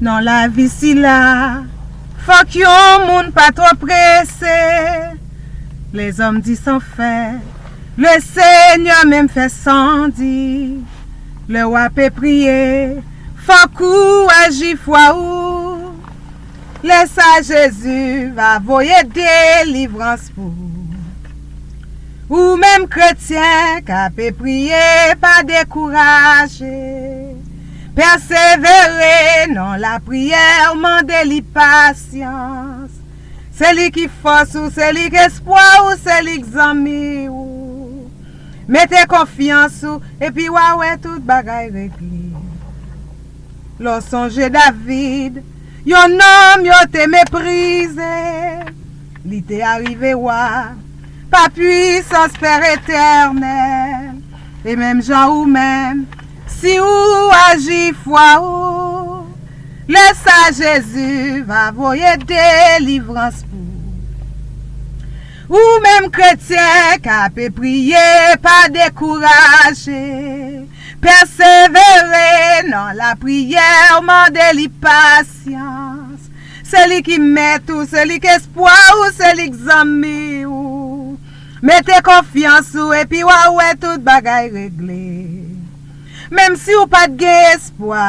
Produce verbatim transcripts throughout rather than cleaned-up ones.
Nan lavi sila, fòk yon moun pa twò prese. Lèzòm di san fè, Lesenyè menm fè san di. Lè w ape priye, fòk ou aji fwa ou. Lè sa Jezi va voye delivrans pou ou. Ou menm kretyen k ape priye, pa dekouraje. Pèsevere nan lapriyè, mande li pasyans. Se li ki fòs ou, se li k espwa ou, se li k zanmi ou. Mete konfyans ou, epi w a wè tout bagay regle. Lè w sonje David, yon nonm yo te meprize, li te arive wa pa pwisans Pè Etènèl. E menm jan ou menm, si ou aji fwa ou, lè sa Jezi va voye delivrans pou ou. Ou menm kretyen k ape priye, pa dekouraje. Pèsevere nan lapriyè, mande li pasyans. Se li ki mèt ou, se li k espwa ou, se li k zanmi ou. Mete konfyans ou, epi w a wè tout bagay regle. Menm si w pa t gen espwa,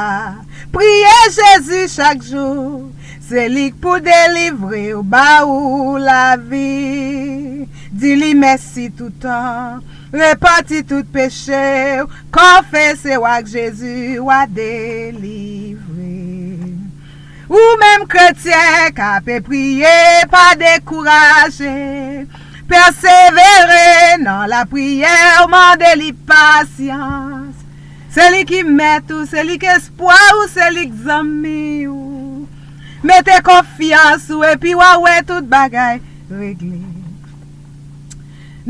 priye Jezi chak jou. Se li k pou delivre w, ba ou lavi. Di li mèsi toutan, repanti tout peche w, konfese w ak Jezi, w a delivre. Ou menm kretyen k ape priye, pa dekouraje. Pèsevere nan lapriyè, mande li pasyans. Se li ki mèt ou, se li k espwa ou, se li k zanmi ou. Mete konfyans ou, epi w a wè tout bagay regle.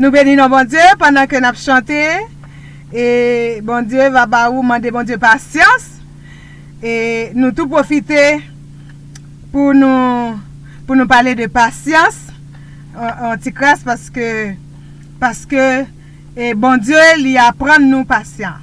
Nou beni non Bondye pandan ke n ap chante. E Bondye va ba ou, mande Bondye pasyans. E nou tou pwofite pou nou, pou nou pale de pasyans an, an ti kras, paske, paske, e Bondye, li aprann nou pasyan.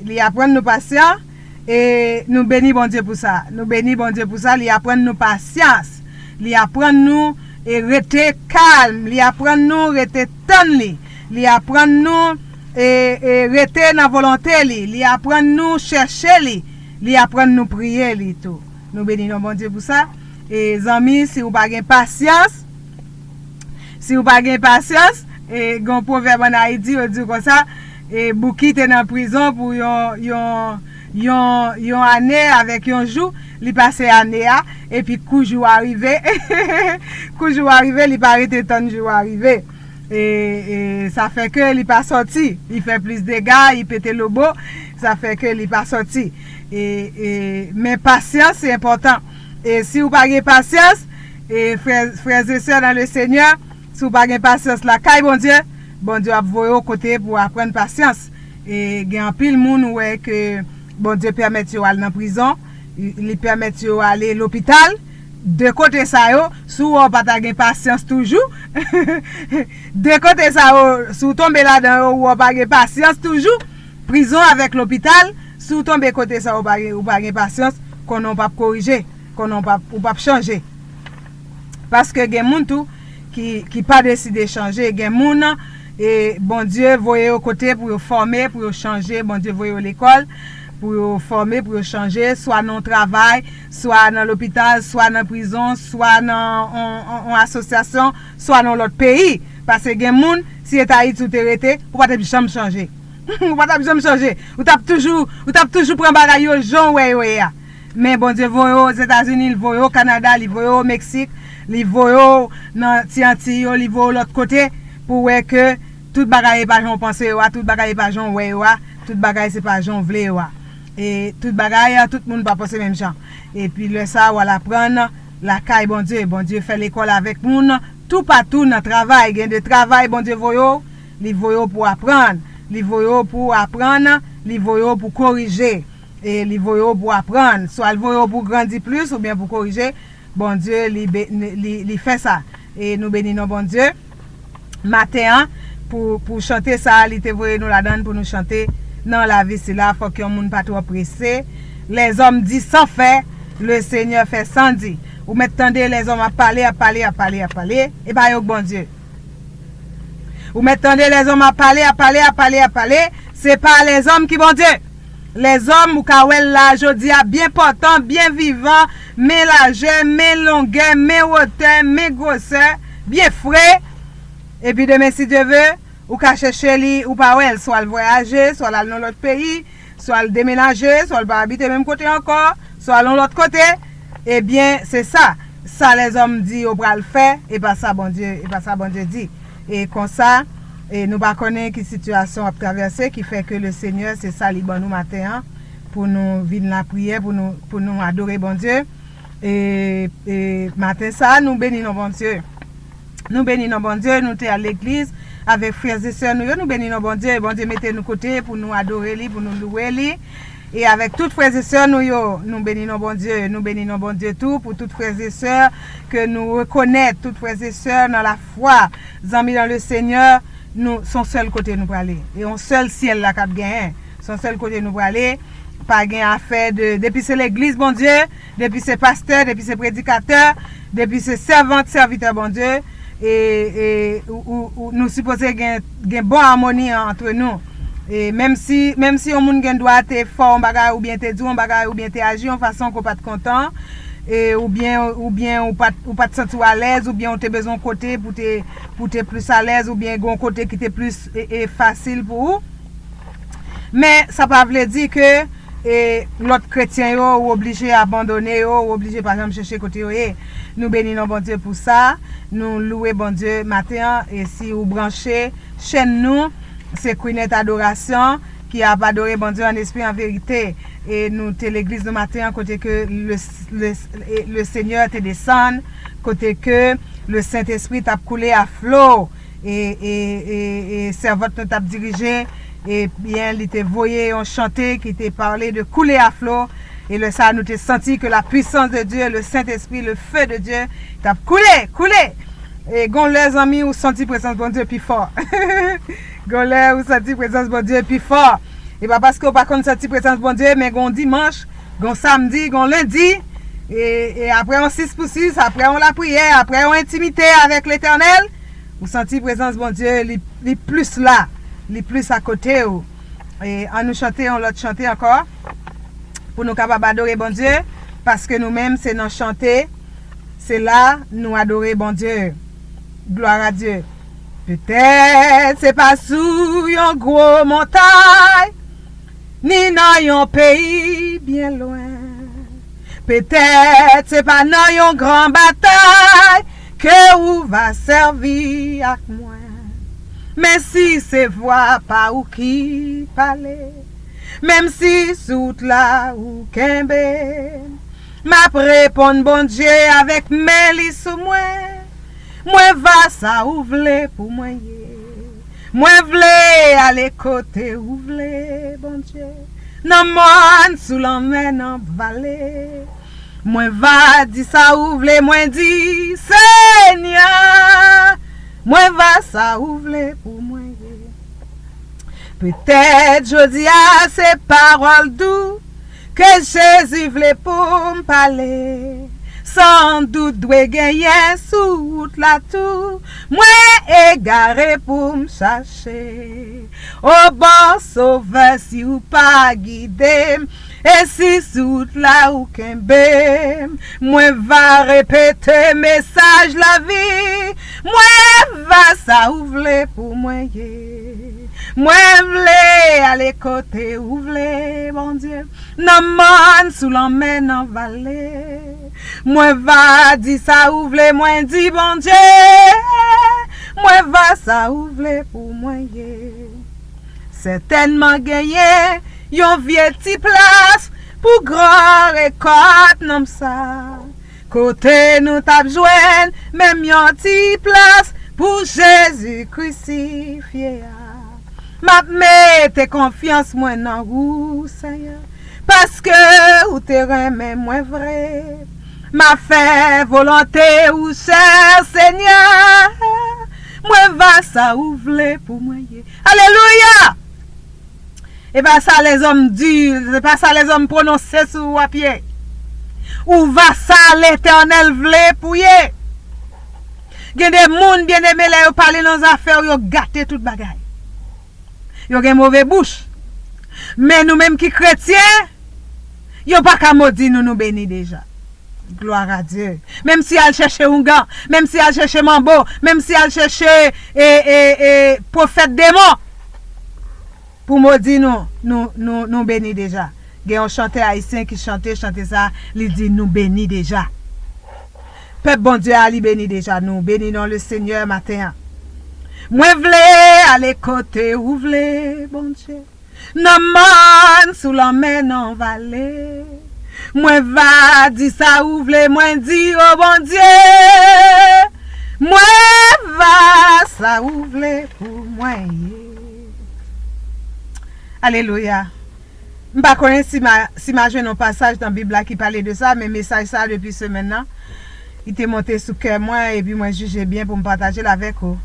Li aprann nou pasyan, e nou beni Bondye pou sa. Nou beni Bondye pou sa, li aprann nou pasyans. Li aprann nou, e rete kalm. Li aprann nou rete tann li. Li aprann nou, e, e rete nan volonte li. Li aprann nou chèche li. Li aprann nou priye li tou. Nou beni non Bondye pou sa. E zanmi, si ou pa gen pasyans, si ou pa gen pasyans, e gen yon pwovèb ann Ayiti, yo di konsa, e Bouki te nan prizon pou yon, yon, yon, yon ane avèk yon jou, li pase ane a, epi kou jou a rive, kou jou a rive, li pa rete tann jou a rive. E, e sa fè ke li pa sòti, li fè plis dega, li pete lobo, sa fè ke li pa sòti. E, e, men pasyans, se enpòtan. E si ou pa gen pasyans, e frè, frè e sè nan le Senyè, si ou pa gen pasyans lakay Bondye, Bondye ap voye w kote pou w aprann pasyans. E gen anpil moun ou wè ke Bondye pèmèt yo al nan prizon, li, li pèmèt yo ale lopital. De kote sa yo, si w wè w pa ta gen pasyans toujou, de kote sa yo, si w tonbe ladan yo, ou wè w pa gen pasyans toujou, prizon avèk lopital, si w tonbe kote sa yo, ou pa gen, ou pa gen pasyans, konnen w p ap korije, konnen w p ap, ou p ap chanje. Paske gen moun tou ki, ki pa deside chanje. Gen moun, e Bondye voye yo kote pou yo fòme, pou yo chanje. Bondye voye yo lekòl pou yo fòme, pou yo chanje, swa nan yon travay, swa nan lopital, swa nan prizon, swa nan yon, yon, yon asosyasyon, swa nan yon lòt peyi. Paske gen moun, si se t Ayiti ou te rete, ou pa t ap janm chanje. Ou pa t ap janm chanje. Ou t ap toujou, ou t ap toujou pran bagay yo jan w wè yo ye a. Men Bondye voye w Ozetazini, li voye w Kanada, li voye w Meksik, li voye w nan ti Antiy yo, li voye w lòt kote, pou w wè ke tout bagay e pa jan w panse yo a, tout bagay e pa jan w wè yo a, tout bagay se pa jan w vle yo a. E tout bagay, tout moun pa panse menm jan. Epi lè sa a, w al aprann lakay Bondye. Bondye fè lekòl avèk moun toupatou nan travay. Gen de travay Bondye voye w, li voye w pou w aprann. Li voye w pou w aprann, li voye w pou w korije. E li voye w pou w aprann. Swa l voye w pou w grandi plis oubyen pou w korije. Bondye, li, be- li, li fè sa. E nou beni non Bondye. Maten an, pou, pou chante sa a, li te voye nou ladan l pou nou chante nan lavi sila. Fòk yon moun pa twò prese. Lèzòm di san fè, Le Senyè fè san di. Ou mèt tande lèzòm ap pale, ap pale, ap pale, ap pale. E pa yo k Bondye. Ou mèt tande lèzòm ap pale, ap pale, ap pale, ap pale. Se pa lèzòm ki Bondye. Lèzòm, ou ka wè l la, jodi a, byen pòtan, byen vivan, men lajè, men longè, men wotè, men gwosè, byen fre. Epi demen, si Dye ve, ou ka chèche li, ou pa wè l, swa l vwayaje, swa l al nan lòt peyi, swa l demenaje, swa l pa abite menm kote ankò, swa l yon lòt kote. Ebyen, se sa. Sa lèzòm di yo pral fè, e pa sa Bondye, e pa sa Bondye di. E konsa, e nou pa konnen ki sitiyasyon w ap travèse, ki fè ke le Senyè, se sa li ban nou maten an, pou nou vin lapriyè, pou nou, pou nou adore Bondye. E, e maten sa, nou beni non Bondye. Nou beni non Bondye, nou te al legliz avèk frè e sè nou yo, nou beni non Bondye, Bondye mete nou kote pou nou adore li, pou nou louwe li. E avèk tout frè e sè nou yo, nou beni non Bondye, nou beni non Bondye tou pou tout frè e sè ke nou rekonèt, tout frè e sè nan lafwa, zanmi nan le Senyè, nou, se yon sèl kote nou prale. E yon sèl syèl la k ap genyen. Se yon sèl kote nou prale. Pa gen afè de, depi se legliz Bondye, depi se pastè, depi se predikatè, depi se sèvant, sèvitè Bondye, e, e ou, ou, ou, nou sipoze gen, gen bon amoni an, antre nou. E menm si, menm si yon moun gen dwa te fè w yon bagay, oubyen te di w yon bagay, oubyen te aji yon fason ke w pa t kontan, e oubyen, oubyen ou pa t, ou pa t santi w alèz, oubyen ou te bezwen yon kote pou te, pou te plis alèz, oubyen gen yon kote ki te plis, e, e fasil pou ou. Men sa pa vle di ke, e, lòt kretyen yo, ou oblije abandone yo, ou oblije pa janm chèche kote yo ye. Nou beni non Bondye pou sa. Nou louwe Bondye maten an. E si ou branche chèn nou, se Kwinèt Adorasyon ki ap adore Bondye an espri, an verite. E nou te legliz nou maten an kote ke le, le, e le Senyè te desann, kote ke le Sentespri t ap koule a flo. E, e, e, e sèvant nou t ap dirije, ebyen, li te voye yon chante ki te pale de koule a flo. E lè sa a, nou te santi ke la puissance de Dieu, le Saint-Esprit, le feu de Dieu, t ap koule, koule. E gon lè, zanmi, ou santi prezans Bondye pi fò. Gon lè, ou santi prezans Bondye pi fò. E pa paske ou pa konn santi prezans Bondye, men gon dimanch, gon samdi, gon lendi, e, e apre yon sis pou sis, apre yon lapriyè, apre yon entimite avèk Letènèl, ou santi prezans Bondye, li, li plis la, li plis akote w. E ann nou chante yon lòt chante ankò, pou nou kapab adore Bondye, paske nou menm, se nan chante, se la nou adore Bondye. Glwa a Dye. Petèt se pa sou yon gwo montay, ni nan yon peyi byen lwen. Petèt se pa nan yon gran batay ke ou va sèvi ak mwen. Men si se vwa pa ou ki pale, menm si sou wout la ou kenbe m, m ap reponn Bondye avèk men li sou mwen. Mwen va sa ou vle pou mwen ye. Mwen vle ale kote ou vle, Bondye. Nan mòn, sou lanmè, nan vale. Mwen va di sa ou vle, mwen di, Senyè, mwen va sa ou vle pou mwen ye. Petèt jodi a se pawòl dou ke Jezi vle pou m pale. San dout dwe genyen sou wout la tou. Mwen egare pou m chache. O bon Sovè, si ou pa gide m, e si sou wout la ou kenbe m, mwen va repete mesaj lavi. Mwen va sa ou vle pou mwen ye. Mwen vle ale kote ou vle, Bondye. Nan mòn, sou lanmè, nan vale. Mwen va di sa ou vle, mwen di, Bondye. Mwen va sa ou vle pou mwen ye. Sètènman genyen yon vye ti plas pou gran rekòt nanm sa. Kote nou t ap jwenn menm yon ti plas pou Jezi krisifye a. M ap mete konfyans mwen nan ou, Senyè, paske ou te renmen mwen vre. M ap fè volonte ou, chè Senyè. Mwen va sa ou vle pou mwen ye. Alelouya! E pa sa lèzòm di, se pa sa lèzòm pwononse sou ou ap ye. Ou va sa Letènèl vle pou ye. Gen de moun, byeneme, lè yo pale nan zafè w, yo gate tout bagay. Yo gen move bouch. Men nou menm ki kretyen, yo pa ka modi nou, nou beni deja. Glwa a Dye. Menm si y al chèche oungan, menm si y al chèche manbo, menm si y al chèche e, e, e, pwofèt demon pou modi nou, nou, nou, nou beni deja. Gen yon chantè ayisyen ki chante, chante sa, li di nou beni deja. Pèp Bondye a, li beni deja. Nou beni non le Senyè maten an. Mwen vle ale kote ou vle, Bondye. Nan mòn, sou lanmè, nan vale. Mwen va di sa ou vle, mwen di, o Bondye. Mwen va sa ou vle pou mwen ye. Alelouya. M pa konnen si ma, si ma jwenn yon pasaj nan Bib la ki pale de sa, men mesaj sa depi semèn nan, li te monte sou kè mwen, epi mwen jije byen pou m pataje l avèk ou.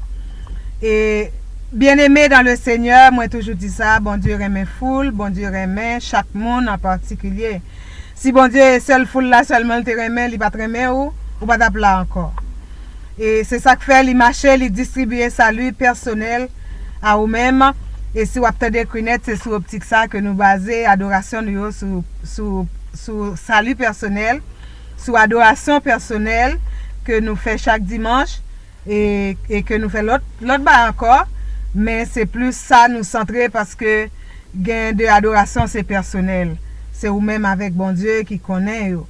E, byeneme dan le Senyè, mwen toujou di sa, Bondye renmen foul, Bondye renmen chak moun an patikilye. Si Bondye sèl foul la sèlman l te renmen, li pa t renmen ou, ou pa t ap la ankò. E se sa k fè li mache, li distribiye sali pèsonèl a ou menm. E si w ap tande Kwinèt, se sou optik sa ke nou baze adorasyon nou yo sou, sou, sou sali pèsonèl, sou adorasyon pèsonèl ke nou fè chak dimanch e, e ke nou fè lòt, lòt bagay ankò. Men se plis sa nou santre paske gen de adorasyon se pèsonèl. Se ou menm avèk Bondye ki konnen yo.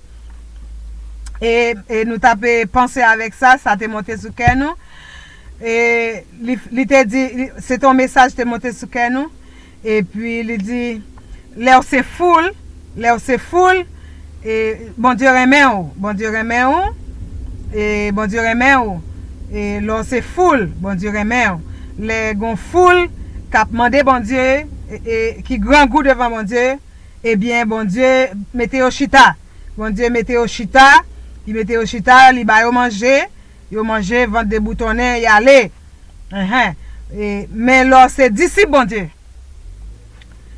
E, e nou t ap, e, panse avèk sa, sa te monte sou kè nou. E li, li te di, li, se te yon mesaj te monte sou kè nou. Epi li di, lè w se foul, lè w se foul, e Bondye renmen w, Bondye renmen w, e Bondye renmen w. E lè w se foul, Bondye renmen w. Lè gon foul k ap mande Bondye, e, e ki grangou devan Bondye, ebyen, Bondye mete yo chita. Bondye mete yo chita, li mete yo chita, li ba yo manje, yo manje, vant deboutonnen, y ale. Enhen. E, men lè w se disip Bondye,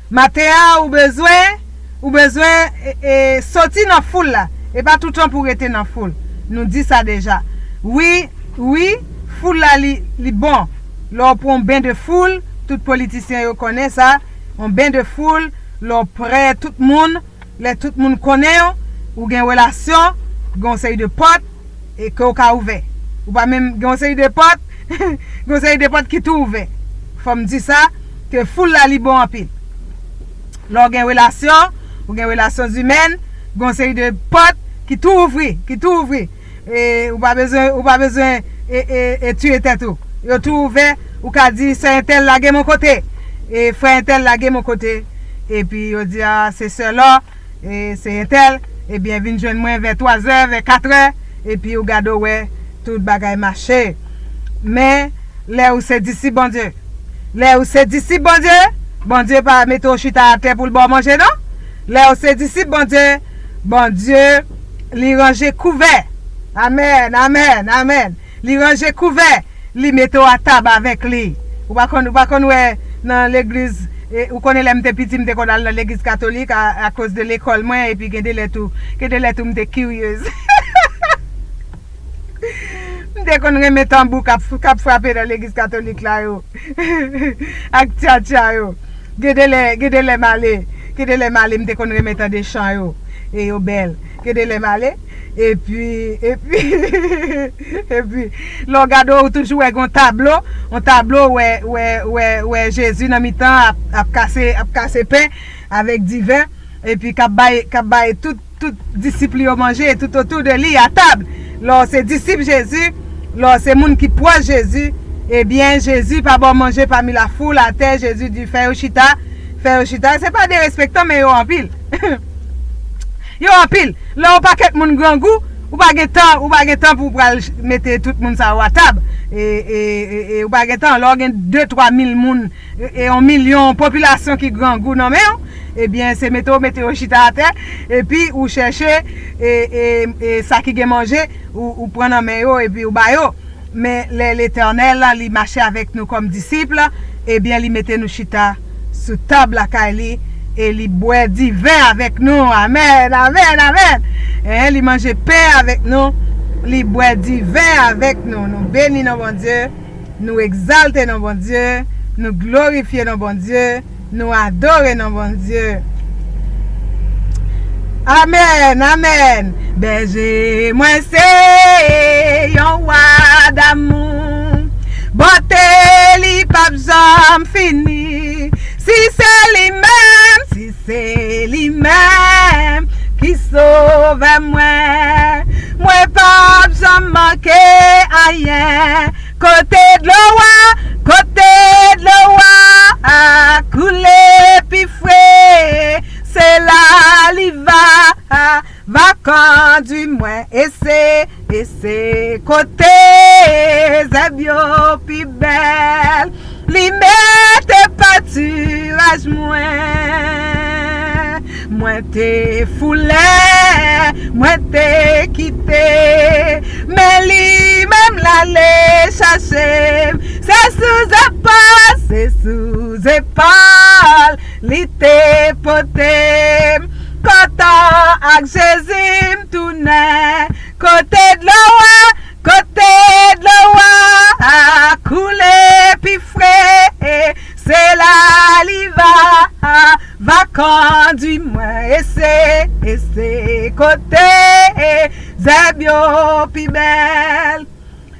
maten an, ou bezwen, ou bezwen, e, e, soti nan foul la. E pa toutan pou rete nan foul. Nou di sa deja. Wi, wi, foul la, li, li bon. Lè w pran yon ben de foul, tout politisyen yo konnen sa, yon ben de foul, lè w prè tout moun, lè tout moun konnen w, ou gen relasyon, gen yon seri de pòt, e ke w ka ouvè. Ou pa menm gen yon seri de pòt, gen yon seri de pòt ki tou ouvè. Fò m di sa, ke foul la li bon anpil. Lè w gen relasyon, ou gen relasyon imèn, gen yon seri de pòt ki tou ouvri, ki tou ouvri. E ou pa bezwen, ou pa bezwen e, e, e tiye tèt ou. Yo tou ouvè, ou ka di sè entèl lage m yon kote, e frè entèl lage m yon kote. Epi yo di a se sè lò, e se entèl, ebyen vin jwenn mwen vè twazè, vè katrè, epi ou gade w wè tout bagay mache. Men lè ou se disip Bondye, lè ou se disip Bondye, Bondye pa mete w chita atè pou l ba w manje non. Lè ou se disip Bondye, Bondye li ranje kouvè. Amèn, amèn, amèn. Li ranje kouvè, li mete w atab avèk li. Ou pa konn, ou pa konn wè nan legliz, e, ou konnen lè m te piti, m te konn al nan legliz katolik a, akoz de lekòl mwen, epi gen de lè tou, gen de lè tou m te kiryez. M te konn renmen tanbou k ap, k ap frape nan legliz katolik la yo. Ak tchatcha yo. Gen de lè, gen de lè m ale, gen de lè m ale, m te konn renmen tande chan yo. E yo bèl. Gen de lè m ale, epi, epi, epi, lè w gade, ou toujou wè gen yon tablo, yon tablo, wè, wè, wè, wè Jezi nan mitan ap, ap kase, ap kase pen avèk diven, epi k ap bay, k ap bay tout, tout disip li yo manje, tout otou de li, atab. Lè w se disip Jezi, lè w se moun ki pwòch Jezi, ebyen, Jezi pa ba w manje pami lafoul, atè, Jezi di, fè yo chita, fè yo chita. Se pa derespektan, men yo anpil. Yo anpil. Lè yon pakèt moun grangou, ou pa gen tan, ou pa gen tan pou w pral ch-, mete tout moun sa yo atab. E, e, e, e ou pa gen tan. Lè w gen de, twa mil moun, e, e yon milyon, popilasyon ki grangou nan men w, ebyen, se mete w mete yo chita atè, epi ou chèche, e, e, e sa ki gen manje, ou, ou pran nan men yo, epi ou ba yo. Men lè Letènèl, li mache avèk nou kòm disip, ebyen, li mete nou chita sou tab lakay li, e li bwè diven avèk nou. Amèn, amèn, amèn. Hein, li manje pen avèk nou, li bwè diven avèk nou. Nou beni non Bondye, nou egzalte non Bondye, nou glorifye non Bondye, nou adore non Bondye. Amèn, amèn. Bèje mwen se yon wa damou. Bonte li p ap janm fini. Si se li menm, si se li menm ki sovè mwen, mwen p ap janm manke anyen. Kote dlo a, kote dlo a koule pi fre, se la li va, va kondui mwen. E se, e se kote zèb yo pi bèl. Li mete patiraj mwen. Mwen te foule, mwen te kite, men li menm l ale chache m. Se sou zepòl, se sou zepòl li te pote m. Kontan ak Jezi m tounen. Kote dlo a, kote dlo a koule pi fre, se la li va, va kondui mwen. E se, e se kote zèb yo pi bèl.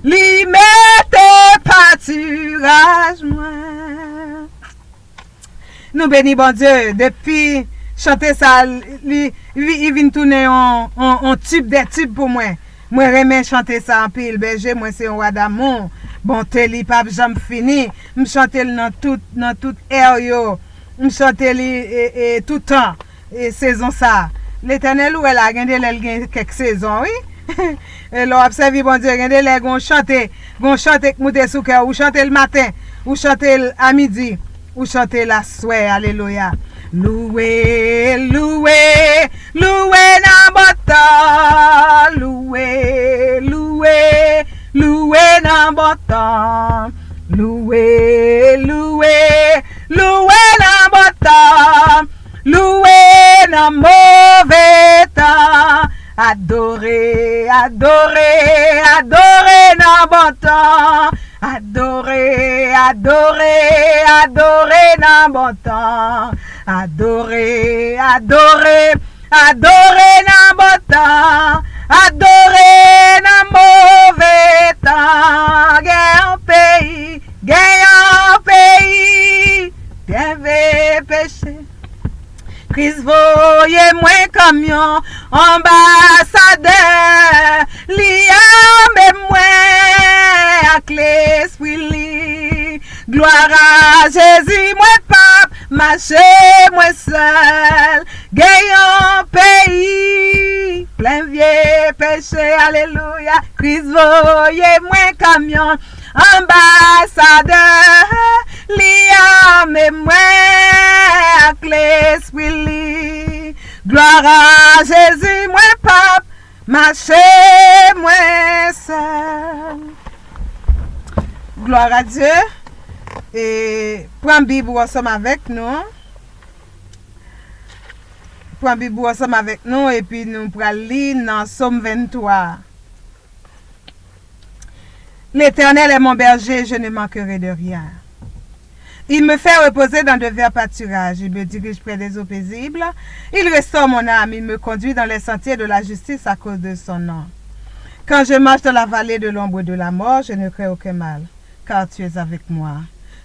Li mete patiraj mwen. Nou beni Bondye. Depi chante sa, li, li, li vin tounen yon, yon, yon tib dè tib pou mwen. Mwen renmen chante sa anpil. Bèje mwen se yon wa damou. Bonte li p ap janm fini. M chante l nan tout, nan tout è yo. M chante li, e, e, toutan. E, sezon sa. Letènèl, ou wè la, gen de lè l gen kèk sezon, wi. E lè w ap sèvi Bondye, gen de lè gen yon chante, gen yon chante k moute sou kè w. Ou chante l maten, ou chante l a midi, ou chante l aswè. Alelouya. Louwe, louwe, louwe nan bon tan. Louwe, louwe, louwe nan bon tan. Louwe, louwe, louwe nan bon tan. Louwe nan move tan. Adore, adore, adore nan bon tan. Adore, adore, adore nan bon tan. Adore, adore, adore nan bon tan. Adore nan move tan. Gen yon peyi, gen yon peyi, gen vye peche. Kris voye mwen kòm yon anbasadè. Li ame mwen ak Lespri li. Glwa a Jezi, mwen p ap mache mwen sèl. Gen yon peyi plen vye peche. Alelouya. Kris voye mwen kòm yon anbasadè. Li ame mwen ak Lespri li. Glwa a Jezi, mwen p ap mache mwen sèl. Glwa a Dye. E, pran Bib ou ansanm avèk nou. Pran Bib ou ansanm avèk nou, epi nou pral li nan Sòm venntwa. L'Éternel est mon berger, je ne manquerai de rien. Il me fait reposer dans de verts pâturages, il me dirige près des eaux paisibles, il restaure mon âme, il me conduit dans les sentiers de la justice à cause de son nom. Quand je marche dans la vallée de l'ombre de la mort, je ne crains aucun mal, car tu es avec moi.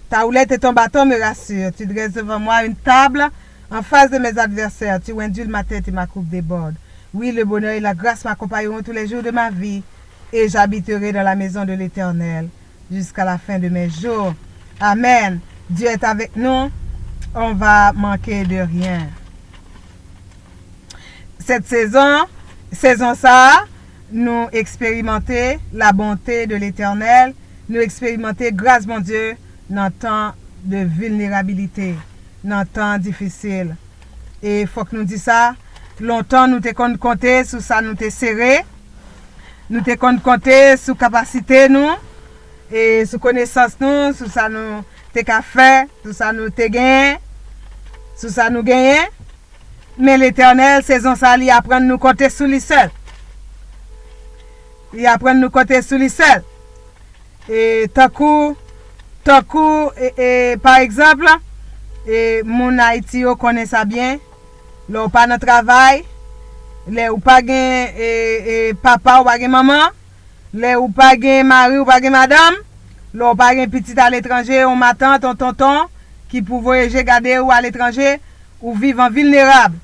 Ta houlette et ton bâton me rassurent, tu dresses devant moi une table en face de mes adversaires, tu indules ma tête et ma coupe déborde. Oui, le bonheur et la grâce m'accompagneront tous les jours de ma vie, et j'habiterai dans la maison de l'Éternel jusqu'à la fin de mes jours. Amen. Dieu est avec nous, on va manquer de rien. Cette saison, sezon sa a, nou eksperimante la bonte de Letènèl, nou eksperimante gras Bondye nan tan de vilnerabilite, nan tan difisil. E fòk nou di sa, lontan nou te konn konte sou sa nou te sere, nou te konn konte sou kapasite nou, e sou konesans nou, sou sa nou te ka fè, sou sa nou te genyen, sou sa nou genyen. Men Letènèl, sezon sa, li aprann nou konte sou li sèl. Li aprann nou konte sou li sèl. E tankou, tankou, e, e, pa egzanp, e, moun Ayiti yo konnen sa byen. Lè w pa nan travay, lè ou pa gen, e, e, papa, ou pa gen manman, lè ou pa gen mari, ou pa gen madanm, lè ou pa gen pitit aletranje, yon matant, yon tonton, ki pou voye je gade ou aletranje, ou viv an vilnerab.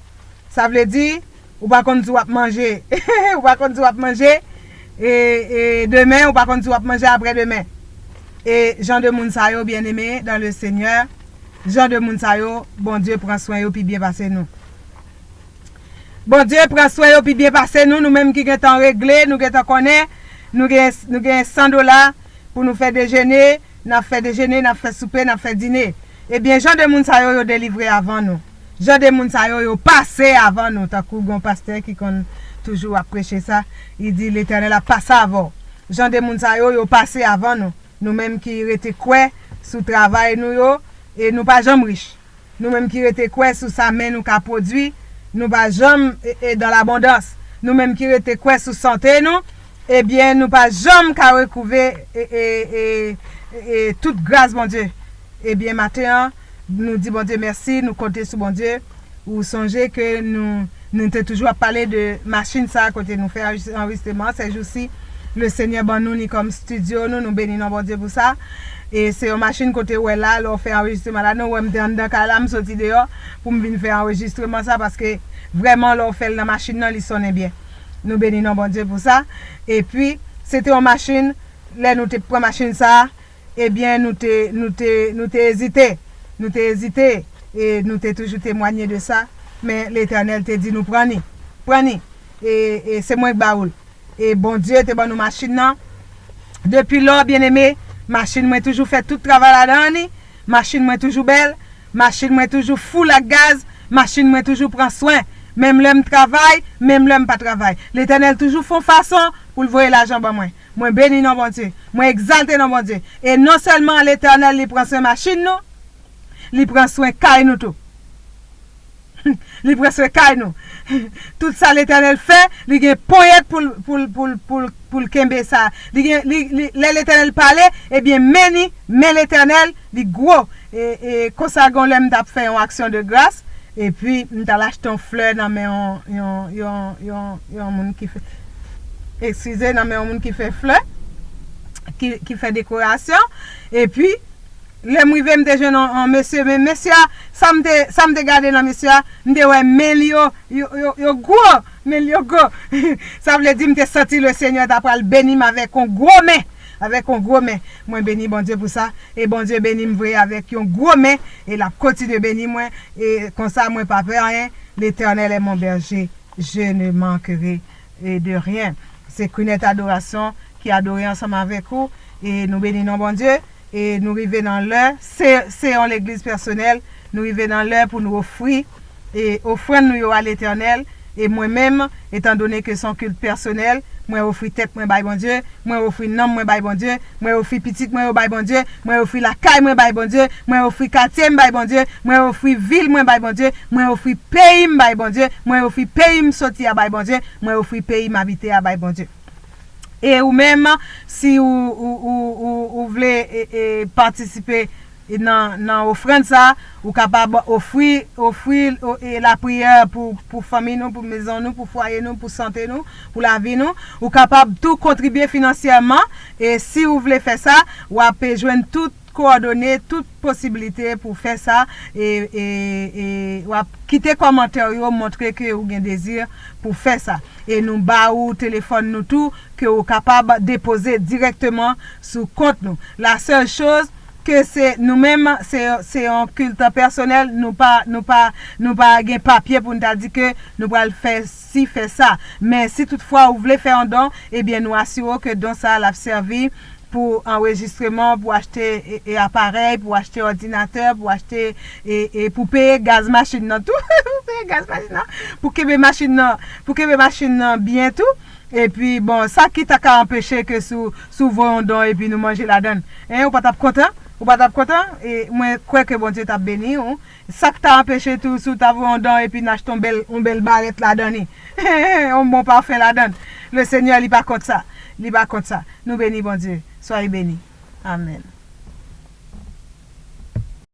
Sa vle di, ou pa konn si w ap manje. Ou pa konn si w ap manje, e, e demen, ou pa konn si w ap manje apre demen. E jan de moun sa yo, byeneme dans le Seigneur, jan de moun sa yo, Bondye pran swen yo pi byen pase nou. Bondye pran swen yo pi byen pase nou, nou menm ki gentan regle, nou gentan konnen, nou gen, nou gen san dola pou nou fè dejene, n ap fè dejene, n ap fè soupe, n ap fè dine. Ebyen, jan de moun sa yo, yo delivre avan nou. Jan de moun sa yo, yo pase avan nou, tankou gon pastè ki konn toujou ap preche sa, li di, Letènèl ap pase avan w. Jan de moun sa yo, yo pase avan nou. Nou menm ki rete kwè sou travay nou yo, e nou pa janm rich. Nou menm ki rete kwè sou sa men nou ka pwodui, nou pa janm, e, e, dans l'abondance. Nou menm ki rete kwè sou sante nou, ebyen, nou pa janm ka rekouve, e, e, e, e, e, tout gras Bondye. Ebyen, maten an, nou di Bondye mèsi, nou konte sou Bondye. Ou sonje ke nou, nou te toujou ap pale de machin sa kote nou fè anrejis-, anrejistreman. Sèjousi, Lesenyè ban nou li kòm estidyo nou, nou beni non Bondye pou sa. E se yon machin kote w wè la, lè w fè anrejistreman la, nou wè m te anndan kay la, m soti deyò pou m vin fè anrejistreman sa, paske vrèman, lè w fè l nan machin nan, li sonnen byen. Nou beni non Bondye pou sa. Epi, se te yon machin, lè nou te pran machin sa, ebyen, nou te, nou te, nou te ezite. Nou te ezite, e nou te toujou temwanye de sa. Men Letènèl te di nou, pran ni. Pran ni. E, e se mwen k ba ou l. E Bondye te ban nou machin nan. Depi lò, byeneme, machin mwen toujou fè tout travay ladan li. Machin mwen toujou bèl. Machin mwen toujou full ak gaz. Machin mwen toujou pran swen. Menm lè m travay, menm lè m pa travay. Letènèl toujou fè yon fason pou l voye lajan ban mwen. Mwen beni non Bondye. Mwen egzalte non Bondye. E non sèlman Letènèl li pran swen machin nou, li pran swen kay nou tou. Li pran swen kay nou. Tout sa Letènèl fè, li gen ponyèt pou l, pou l, pou l, pou l, pou l kenbe sa. Li gen, li, li, lè Letènèl pale, ebyen, men ni, men Letènèl, li gwo. E, e konsa, gon lè m t ap fè yon aksyon de gras, epi m t al achte yon flè nan men yon, yon, yon, yon, yon moun ki fè, eskize, nan men yon moun ki fè flè, ki, ki fè dekorasyon. Epi, lè m rive, m te jwenn yon, yon mesye, men mesye a, sa m te, sa m te gade nan mesye a, m te wè men li yo, yo, yo, yo gwo, men li yo gwo. Sa vle di, m te santi Lesenyè ta pral beni m avèk yon gwo men, avèk yon gwo men. Mwen beni Bondye pou sa, e Bondye beni m vre avèk yon gwo men, e l ap kontinye beni mwen, e konsa mwen pa pè anyen. L'Éternel est mon berger, je ne manquerai, e, de rien. Se Kwinet Adorasyon ki adore ansanm avèk ou, e nou beni non Bondye. E nou rive nan lè, se, se yon legliz pèsonèl, nou rive nan lè pou nou ofri, e, ofrann nou yo a Letènèl. E mwen menm, etandone ke se yon kilt pèsonèl, mwen ofri tèt mwen bay Bondye, mwen ofri nanm mwen bay Bondye, mwen ofri pitit mwen yo bay Bondye, mwen ofri lakay mwen bay Bondye, mwen ofri katye m bay Bondye, mwen ofri vil mwen bay Bondye, mwen ofri peyi m bay Bondye, mwen ofri peyi m soti a bay Bondye, mwen ofri peyi m abite a bay Bondye. E ou menm, si ou, ou, ou, ou, ou vle, e, e, patisipe, e, nan, nan ofrann sa, ou kapab ofri, ofri, o, e, lapriyè pou, pou fanmi nou, pou mezon nou, pou fwaye nou, pou sante nou, pou lavi nou. Ou kapab tou kontribye finansyèman. E si ou vle fè sa, w ap jwenn tout kowòdone, tout posiblite pou fè sa, e, e, e w ap kite kòmantè w yo, montre ke ou gen dezi pou fè sa. E nou ba ou telefòn nou tou, ke ou kapab depoze dirèkteman sou kont nou. La sèl choz ke se nou menm, se, se yon kilt pèsonèl, nou pa, nou pa, nou pa gen papye pou n ta di ke nou pral fè si, fè sa. Men si toutfwa ou vle fè yon don, ebyen nou asire w ke don sa a l ap sèvi pou anrejistreman, pou achte, e, e, aparèy, pou achte òdinatè, pou achte, e, e, pou peye gaz machin nan tou. Pou peye gaz machin nan, pou kenbe machin nan, pou kenbe machin nan byen tou. Epi, bon, sa ki ta ka anpeche ke si w, si w voye yon don epi nou manje ladan l? Hein, ou pa t ap kontan? Ou pa t ap kontan? E mwen kwè ke Bondye t ap beni w. Sa k ta anpeche tou, si w ta voye yon dan epi n achte yon bèl, yon bèl barèt ladan li, yon bon pafen ladan. Le Senyè, li pa kont sa. Li pa kont sa. Nou beni Bondye. Soyez beni. Amèn.